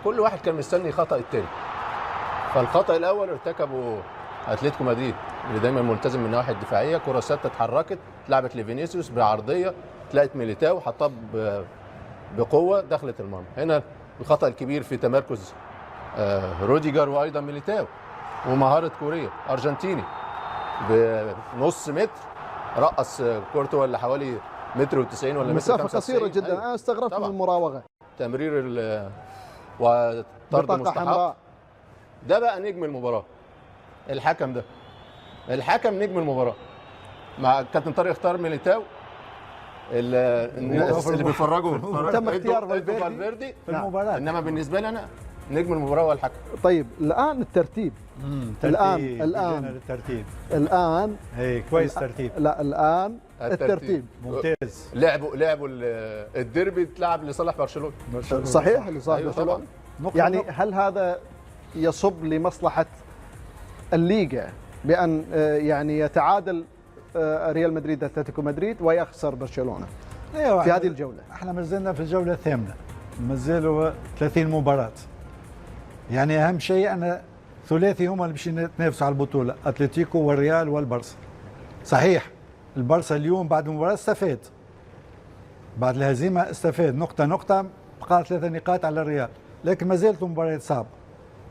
كل واحد كان مستني خطأ التاني. فالخطأ الاول ارتكبه اتلتيكو مدريد اللي دايما ملتزم من الناحية الدفاعية، كره ثابتة اتحركت، اتلعبت لفينيسيوس بعرضيه، تلاقت ميليتاو حطها بقوة دخلت المرمى. هنا الخطأ الكبير في تمركز روديجر وايضا ميليتاو، ومهارة كوريا ارجنتيني بنص متر رقص كورته ولا حوالي متر و90 ولا متر مسافة 95. قصيرة جدا. أيوة. انا استغربت طبعاً. من المراوغه، تمرير وطرد بطاقة مستحق. حمراء. ده بقى نجم المباراة، الحكم ده، الحكم نجم المباراة. مع كابتن طارق اختار ميليتاو، الناس اللي بيتفرجوا تم اختيار ادوا فالفيردي. فالفيردي في المباراة. انما بالنسبة لي انا نجم المباراة هو الحكم. طيب الان الترتيب، الآن. الترتيب الان اي كويس، ترتيب. لا الان الترتيب ممتاز. لعبوا الديربي اتلعب لصالح برشلونة. صحيح لصالح أيوة برشلونة. طبعاً. نقطة يعني نقطة. هل هذا يصب لمصلحة الليغا بأن يعني يتعادل ريال مدريد اتلتيكو مدريد ويخسر برشلونة أيوة، في هذه الجولة؟ احنا ما زلنا في الجولة الثامنة، ما زالوا 30 مباراة. يعني أهم شيء أن ثلاثي هما اللي باش يتنافسوا على البطولة، أتلتيكو والريال والبرسا. صحيح البرسا اليوم بعد المباراة استفاد، بعد الهزيمة استفاد نقطة نقطة، بقى 3 نقاط على الريال، لكن ما زالت المباريات صعبة،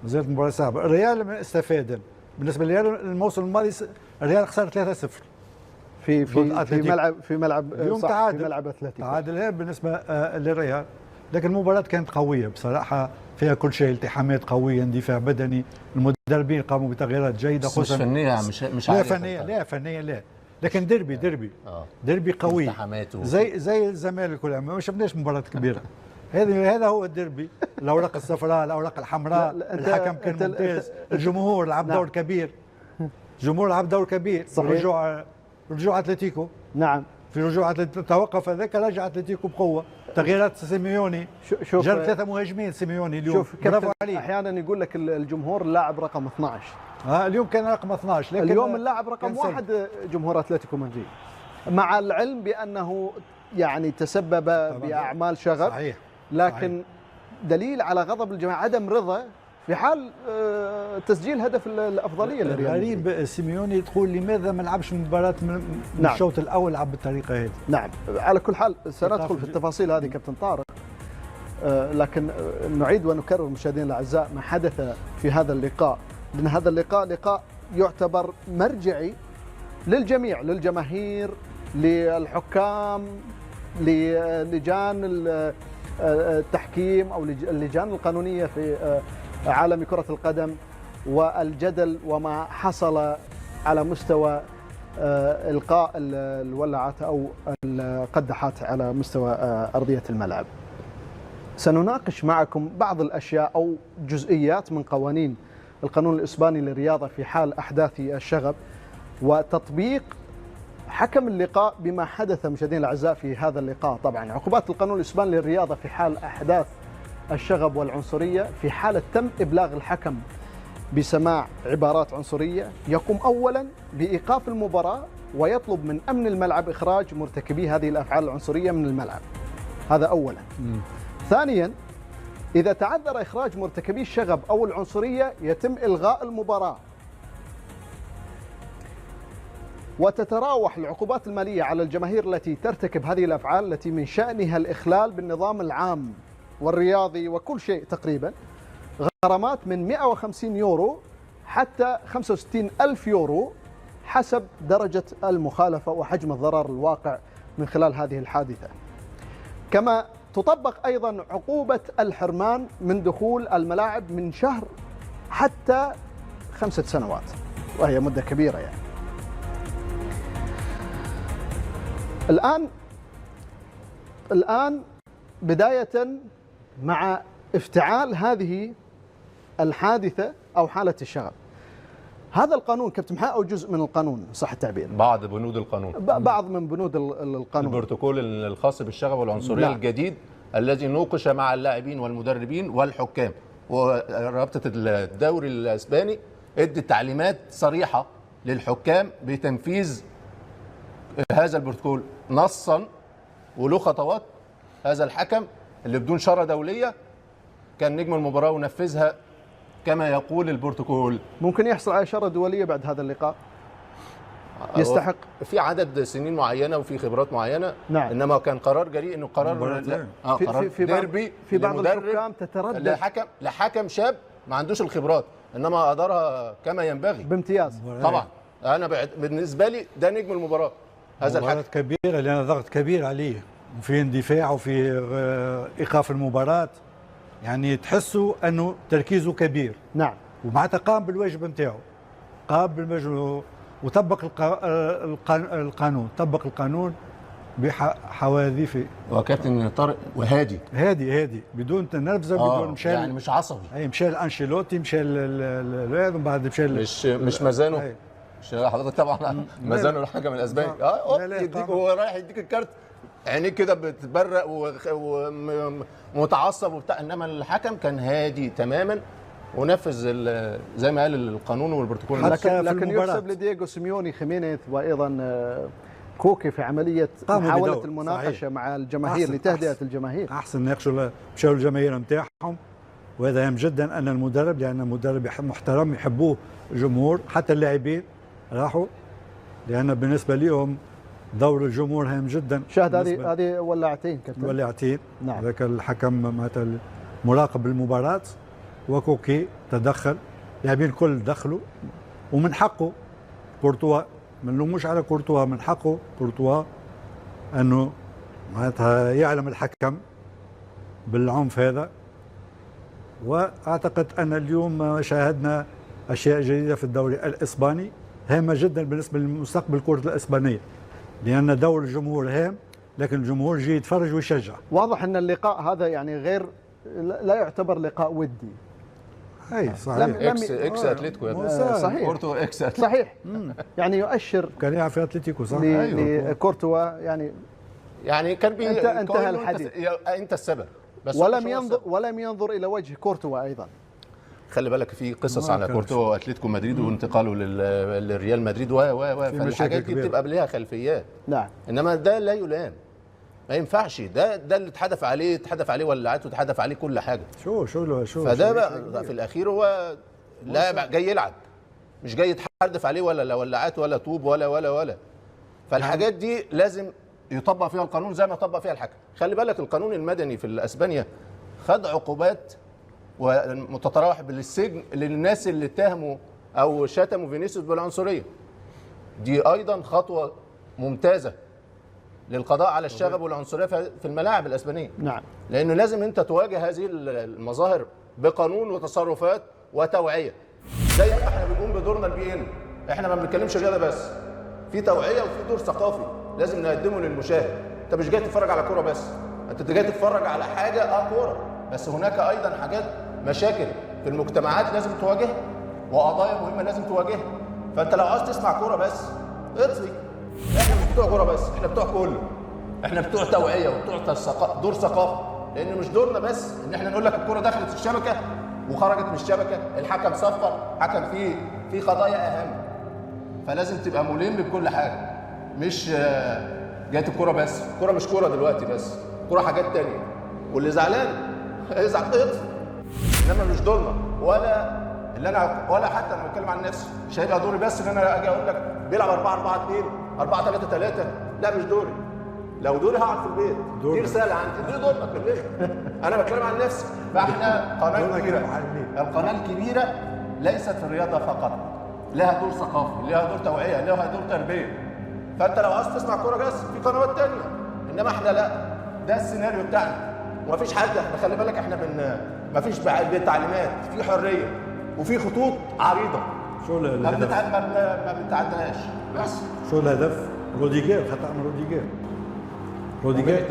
ما زالت المباراة صعبة. الريال استفاد، بالنسبة للريال الموسم الماضي الريال خسر 3-0 في ضد في في أتلتيكو. ملعب في ملعب اليوم صح، تعادل. في ملعب اتلتيكو تعادل بالنسبة للريال، لكن المباراة كانت قوية بصراحة، فيها كل شيء، التحامات قوية، اندفاع بدني، المدربين قاموا بتغييرات جيدة، بس مش خصوصا فنية، مش لا عالية فنية، في لا فنية لا، لكن ديربي ديربي قوي، التحامات زي الزمالك ولا ما شفناش مباراة كبيرة. هذا هو الديربي، الاوراق الصفراء، الاوراق الحمراء، لا، لا، الحكم كان ممتاز، الجمهور لعب نعم. دور كبير، الجمهور لعب دور كبير. صحيح. رجوع اتلتيكو، نعم، في رجوع اتلتيكو توقف هذاك، رجع اتلتيكو بقوة، تغييرات سيميوني، شوف جرب 3 مهاجمين سيميوني اليوم، شوف برافو كابتن، عليه. احيانا يقول لك الجمهور اللاعب رقم 12، اليوم كان رقم 12، لكن اليوم اللاعب رقم كان سلبي. 1 جمهور اتلتيكو مدريد، مع العلم بانه يعني تسبب باعمال شغب. صحيح. لكن دليل على غضب الجماعة، عدم رضا في حال تسجيل هدف الافضلية للريال. غريب سيميوني تقول لماذا ما لعبش مباراة من نعم. الشوط الاول لعب بالطريقة هذه. نعم، على كل حال سندخل في التفاصيل هذه كابتن طارق، لكن نعيد ونكرر مشاهدينا الاعزاء ما حدث في هذا اللقاء، لان هذا اللقاء لقاء يعتبر مرجعي للجميع، للجماهير، للحكام، للجان التحكيم او اللجان القانونية في عالم كره القدم، والجدل وما حصل على مستوى القاء الولاعات او القدحات على مستوى ارضية الملعب. سنناقش معكم بعض الاشياء او جزئيات من قوانين القانون الاسباني للرياضة في حال احداث الشغب، وتطبيق حكم اللقاء بما حدث مشاهدينا الاعزاء في هذا اللقاء. طبعا عقوبات القانون الاسباني للرياضة في حال احداث الشغب والعنصريه، في حاله تم ابلاغ الحكم بسماع عبارات عنصرية، يقوم اولا بايقاف المباراة ويطلب من امن الملعب اخراج مرتكبي هذه الافعال العنصرية من الملعب. هذا اولا. ثانيا، اذا تعذر اخراج مرتكبي الشغب او العنصرية يتم الغاء المباراة. وتتراوح العقوبات المالية على الجماهير التي ترتكب هذه الأفعال التي من شأنها الإخلال بالنظام العام والرياضي وكل شيء تقريبا، غرامات من 150 يورو حتى 65 ألف يورو حسب درجة المخالفة وحجم الضرر الواقع من خلال هذه الحادثة. كما تطبق أيضا عقوبة الحرمان من دخول الملاعب من شهر حتى 5 سنوات، وهي مدة كبيرة يعني. الآن بداية مع افتعال هذه الحادثة أو حالة الشغب، هذا القانون كابتن محمد أو جزء من القانون صح التعبير، بعض بنود القانون، بعض من بنود القانون، البروتوكول الخاص بالشغب والعنصرية نعم. الجديد الذي نوقش مع اللاعبين والمدربين والحكام، ورابطة الدوري الإسباني ادت تعليمات صريحة للحكام بتنفيذ هذا البروتوكول نصا وله خطوات. هذا الحكم اللي بدون شارة دولية كان نجم المباراة ونفذها كما يقول البروتوكول. ممكن يحصل على شارة دولية بعد هذا اللقاء، يستحق في عدد سنين معينة وفي خبرات معينة. نعم. انما كان قرار جريء، انه قرار قرار في ديربي، في بعض الحكام تتردد لحكم شاب ما عندوش الخبرات، انما ادارها كما ينبغي بامتياز. طبعا انا بالنسبة لي ده نجم المباراة، هذا الحكم. مباراة كبيرة لان ضغط كبير عليه، وفي اندفاع وفي ايقاف المباراة، يعني تحسوا انه تركيزه كبير. نعم. ومعناتها قام بالواجب نتاعو، قام بالواجب وطبق القانون، طبق القانون بحواذيفه. وكابتن طارق وهادي هادي هادي بدون تنرفزه، بدون مشان يعني مش عصبي. اي مشى لانشيلوتي، مشى هذا، ومن بعد مشى مش مزانه، مش حضرتك طبعا مزانه الحكم الاسباني. يديك وهو رايح يديك الكارت عينيه كده بتبرق ومتعصب وبتاع، انما الحكم كان هادي تماما ونفذ زي ما قال القانون والبروتوكول. لكن يحسب لدييغو سيميوني خيمينيز وايضا كوكي في عملية محاولة المناقشة. صحيح. مع الجماهير لتهدئه الجماهير. احسن ناقشوا مشاو الجماهير نتاعهم، وهذا هام جدا ان المدرب، لان المدرب محترم يحبوه الجمهور، حتى اللاعبين راحوا، لان بالنسبة لهم دور الجمهور هام جدا. شاهد هذه ولاعتين كابتن، ولاعتين. نعم. ذاك الحكم معناتها مراقب المباراة وكوكي تدخل، اللاعبين الكل دخلوا، ومن حقه كورتوا، ما نلوموش على كورتوا، من حقه كورتوا انه معناتها يعلم الحكم بالعنف هذا. واعتقد ان اليوم شاهدنا اشياء جديدة في الدوري الاسباني هامة جدا بالنسبة لمستقبل الكره الاسبانية، لان دور الجمهور هام، لكن الجمهور جاي يتفرج ويشجع. واضح ان اللقاء هذا يعني غير، لا يعتبر لقاء ودي. اي صحيح. ex اتلتيكو يا صحيح، كورتوا ex اتلتيكو. صحيح. يعني يؤشر كان يلعب في اتلتيكو صح. لكورتوا يعني كان انتهى الحديث، انت السبب بس، ولم ينظر الى وجه كورتوا ايضا. خلي بالك في قصص على كورتوا واتلتيكو مدريد وانتقاله للريال مدريد و فالحاجات دي بتبقى ليها خلفيات. نعم. انما ده لا يلام، ما ينفعش. ده اللي اتحدف عليه، اتحدف عليه ولاعات واتحدف عليه كل حاجة. شو شو شو فده بقى في الاخير هو لاعب جاي يلعب، مش جاي يتحدف عليه ولا ولاعات ولا طوب ولا ولا ولا. فالحاجات دي لازم يطبق فيها القانون زي ما طبق فيها الحكم. خلي بالك القانون المدني في اسبانيا خد عقوبات ومتتراوح بالسجن للناس اللي اتهموا او شتموا فينيسيوس بالعنصريه. دي ايضا خطوة ممتازة للقضاء على الشغب والعنصريه في الملاعب الاسبانية. نعم. لانه لازم انت تواجه هذه المظاهر بقانون وتصرفات وتوعيه. زي ما احنا بنقوم بدورنا ال beIN، احنا ما بنتكلمش رياضة بس، في توعيه وفي دور ثقافي لازم نقدمه للمشاهد. انت مش جاي تتفرج على كورة بس، انت جاي تتفرج على حاجة كورة بس، هناك ايضا حاجات مشاكل في المجتمعات لازم تواجهها وقضايا مهمة لازم تواجهها. فانت لو عاوز تسمع كورة بس اطفي. احنا مش بتوع كورة بس، احنا بتوع كله، احنا بتوع توعيه وبتوع دور ثقافي، لان مش دورنا بس ان احنا نقول لك الكورة دخلت الشبكة وخرجت من الشبكة، الحكم صفر، حكم في قضايا اهم. فلازم تبقى ملم بكل حاجة، مش جات الكورة بس. الكورة مش كورة دلوقتي بس، الكورة حاجات تانية، واللي زعلان ازعل اطفي. انما مش دورنا ولا اللي انا، ولا حتى انا بتكلم عن نفسي، مش هيبقى دوري بس ان انا اجي اقول لك بيلعب 4 4 2 4 3 3، لا مش دوري. لو دوري هقعد في البيت، دي رسالة عندي، دي دورنا كلنا. انا بتكلم عن نفسي. فاحنا قناة كبيرة، القناة الكبيرة ليست في الرياضة فقط، لها دور ثقافي، لها دور توعيه، لها دور تربيه. فانت لو عايز تسمع كورة بس في قنوات ثانية، انما احنا لا، ده السيناريو بتاعنا. ومفيش حد، احنا خلي بالك احنا مفيش تعليمات، في حرية وفي خطوط عريضة. شو الهدف؟ ما بنتعداش بس. شو الهدف؟ روديجير، خطأ من روديجير. روديجير.